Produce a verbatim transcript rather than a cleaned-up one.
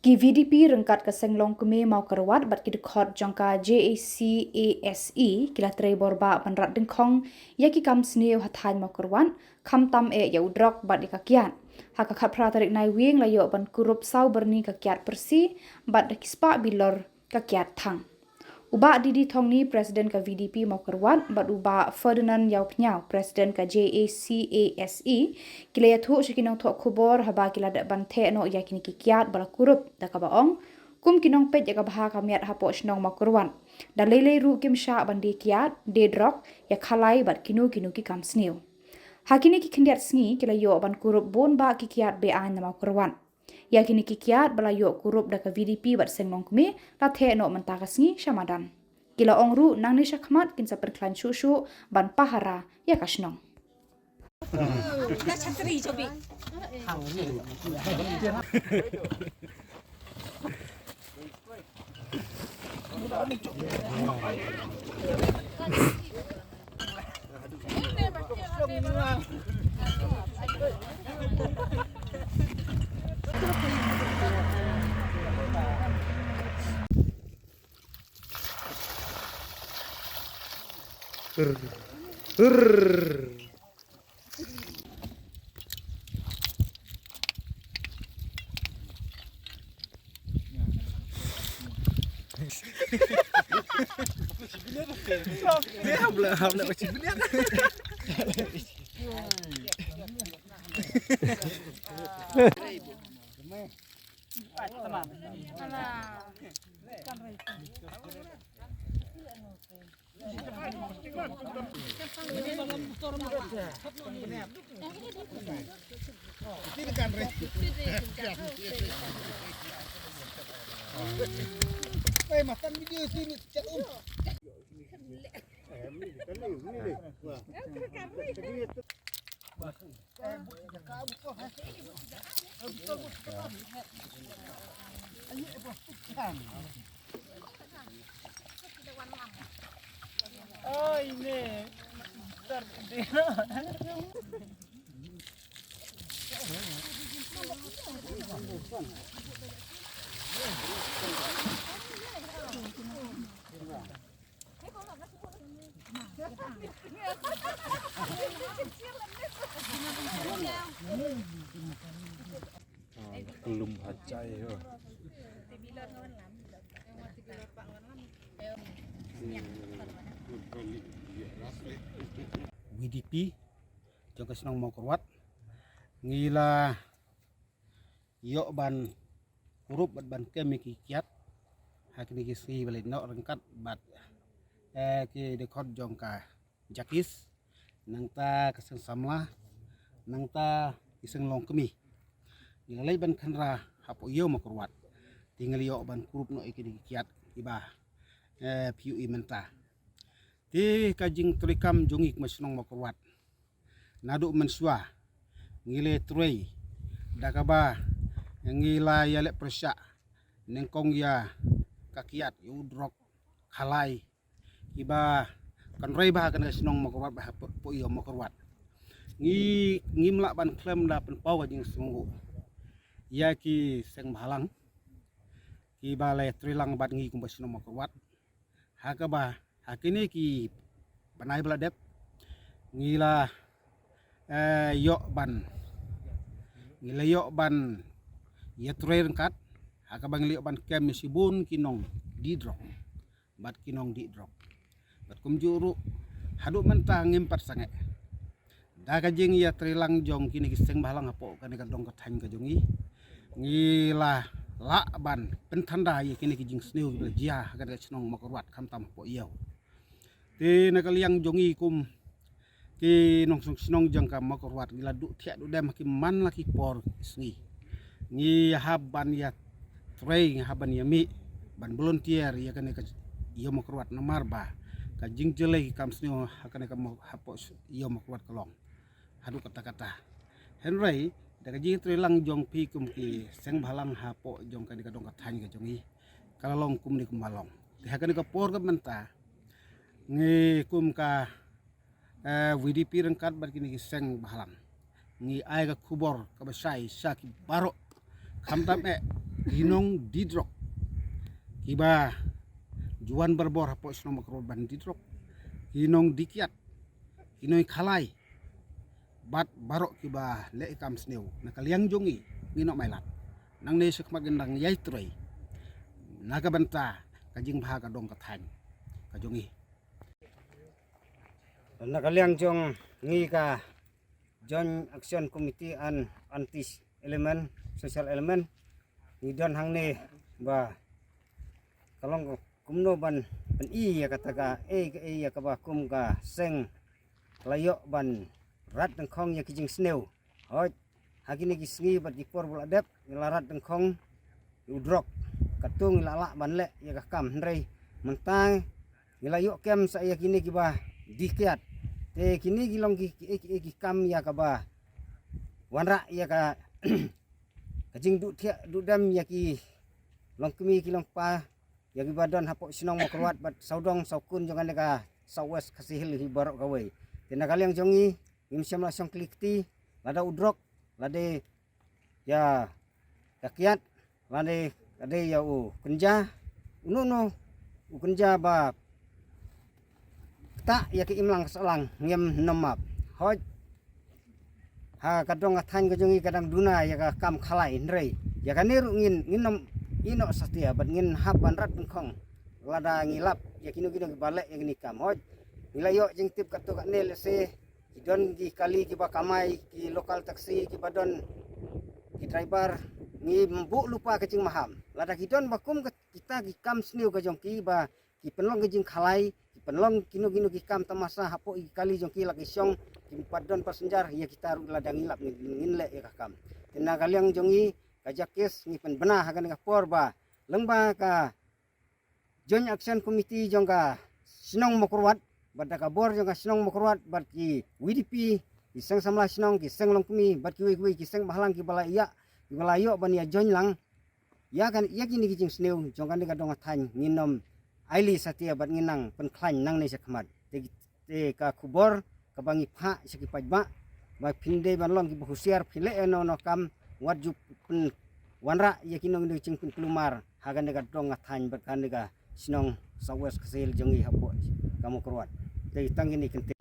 Ki VDP ryngkat ka Seng Longkmie Mawkyrwat bad ki dkhot jong ka JACASE ki la trei bor bah ban rat dyngkhong ïa ki kam sniew ha thaiñ Mawkyrwat, khamtam eh ïa u drok bad ïa ka kiad. Ha ka khatphra tarik Naiwieng la ïoh ban kurup saw byrni ka kiad pyrsi bad da ki spah bilor ka kiad thang. U Bah D D Thongni, President ka VDP Mawkyrwat, bad u Bah Ferdinand Ïawphniaw, President ka JACASE, ki la ïathuh sha ki nongthoh khubor haba ki la dep ban theh noh ïa kine ki kiad ba la kurup, da kaba ong, kum ki nongpeit ïa ka bha ka miat hapoh shnong Mawkyrwat, da lei lei ruh kim shah ban die kiad, die drok, ïa khalai bad kino kino ki kam sniew. Ha kine ki khyndiat sngi ki la ïoh ban kurup bun bah ki kiad be-aiñ na Mawkyrwat. Ïa kine ki kiad ba la ïoh kurup da ka VDP bad Seng Longkmie la theh noh mynta ka sngi sha madan. Ki la ong ruh nangne sha khmat kin sa pynkhlaiñ shuh shuh ban pahara ïa ka shnong. Klum hajai ho. VDP jong ka shnong Mawkyrwat ngi la ïoh ban kurup bad ban kem ïa ki kiad ha kine ki sngi ba la noh ryngkat bad, eh, ki dkhot jong ka Jakis, nangta ka Seng Samla, nangta ki Seng Longkmie. Ngi la leit ban khynra hapoh ïew Mawkyrwat. Te ngi la ïoh ban kurup noh ïa kine ki kiad kiba, eh, phi ïohi mynta. Te ka jingtrei kam jong ngi kum ka shnong Mawkyrwat, naduh mynshuwa ngi la trei da kaba ngi la ïaleh pyrshah nyngkong ïa ka kiad, ïa u drok, khalai, kiba kan roi bha ha kane ka shnong Mawkyrwat bad hapoh ïew Mawkyrwat. Ngi, ngim lah ban khlem da pynpaw ka jingsngewnguh ïa ki seng bhalang kiba la trei lang bad ngi kum ka shnong Mawkyrwat. Ha kaba ha kine ki bnai ba la dep ngi la, eh, ïoh ban, ngi la ïoh ban ïatrei ryngkat ha kaba ngi la ïoh ban kem ïa shibun ki nongdih drok bad ki nongdih drok. Bad kumjuh ruh haduh mynta ngim pat sangeh da ka jingïatreilang jong kine ki seng bhalang hapoh kane ka dong ka thaiñ ka jong ngi, ngi la lah ban pynthanda ïa kine ki jingsniew kiba la jia ha kane ka shnong Mawkyrwat khamtam hapoh ïew. Te na ka liang jong ngi kum ki nongshong shnong jong ka Mawkyrwat ngi la duh thiah duh dem ha ki man la ki por ki sngi. Ngi hap ban ïatrei, ngi hap ban ïamih ban volunteer ïa kane ka ïew Mawkyrwat namar ba ka jingjyllei ki kam sniew ha kane ka Maw-, hapoh ïew Mawkyrwat ka long haduh katta katta. Hynrei da ka jingtreilang jong phi kum ki seng bhalang hapoh jong kane ka dong ka thaiñ ka jong ngi ka la long kumne kumba long. Te ha kane ka por ka mynta ngi kum ka, eh, VDP ryngkat bad kine ki seng bhalang ngi ai ka khubor kaba shai sha ki baroh khamtam eh ki nongdie drok kiba ju wan barabor hapoh shnong Mawkyrwat ban die drok, ki nongdie kiad, ki nongkhalai, bad baroh kiba leh ïa ka kam sniew. Na ka liang jong ngi, ngi nongmai lad, nangne shakhmat ngi dang ïai trei na ka bynta ka jingbha ka dong ka thaiñ ka jong ngi. Na ka liang jong ngi ka Joint Action Committee and Anti Element, Social Element, ngi don hangne ba ka long kumno ban pyni ïa kata kaei kaei ïa kaba kum ka seng la ïoh ban rat dyngkhong ïa ki jingsniew. Hooid, ha kine ki sngi bad ki por ba la dep, ngi la rat dyngkhong ïa u drok. Katto ngi la lah ban leh ïa ka kam, hynrei mynta ngi la ïoh kem sa ïa kine kiba die kiad. Te kine ki long ki, ki, ki, ki kam ïa kaba wanrah ïa ka, ka jingduh thiah duh dem ïa ki longkmie ki longkpa, ïa kiba don hapoh shnong Mawkyrwat bad sawdong sawkun jong kane ka South West Khasi Hills hi baroh kawei. Te na ka liang jong ngi, ngim shym la shong kli kti, lada u drok, lada ïa ka kiad, lada ka dei ïa u kynja, uno uno u kynja ba ktah ïa ka imlang ka sahlang, ngim nym map. Hooid, ha ka dong ka thaiñ ka jong ngi ka dang duna ïa ka kam khalai, hynrei ïa kane ruh ngin, ngin nym ïehnoh satia bad ngin hap ban rat dyngkhong lada ngi lap ïa kino kino kiba leh ïa kine ki kam. Hooid, ngi la ïoh jingtip katto katne, lehse ki don ki kali kiba kamai, ki local taxi kiba don, ki driver, ngim buh lypa ka jingmaham. Lada ki don ba kum ka, kita ki kam sniew ka jong ki ba ki pynlong ka jingkhalai, ki pynlong kino kino ki kam tamasa hapoh ki kali jong ki, la ki shong, kim pat don passenger, ïa kita ruh lada ngi lap ngin, ngin leh ïa ka kam. Te na ka liang jong ngi, ka jakes ngi pynbna ha kane ka por ba lyngba ka Joint Action Committee jong ka shnong Mawkyrwat bad da ka bor jong ka shnong Mawkyrwat bad ki V D P, ki seng samla shnong, ki seng longkmie bad kiwei kiwei ki seng bhalang kiba la ïa, kiba la ïoh ban ïa join lang ïa kan, ïa kine ki jingsniew jong kane ka dong ka thaiñ, ngin nym ailad satia bad ngin nang pynkhlaiñ nangne shakhmat. Te, te ka khubor kaba ngi phah sha ki paidbah ba phin dei ban long kiba husiar, phin leh ïa no no kam, wat ju pynwanrah ïa kino kino jingpynkulmar ha kane ka dong ka thaiñ bad kane ka shnong South West Khasi Hills jong ngi hapoh ka Mawkyrwat. Te tang kine ki kyntien.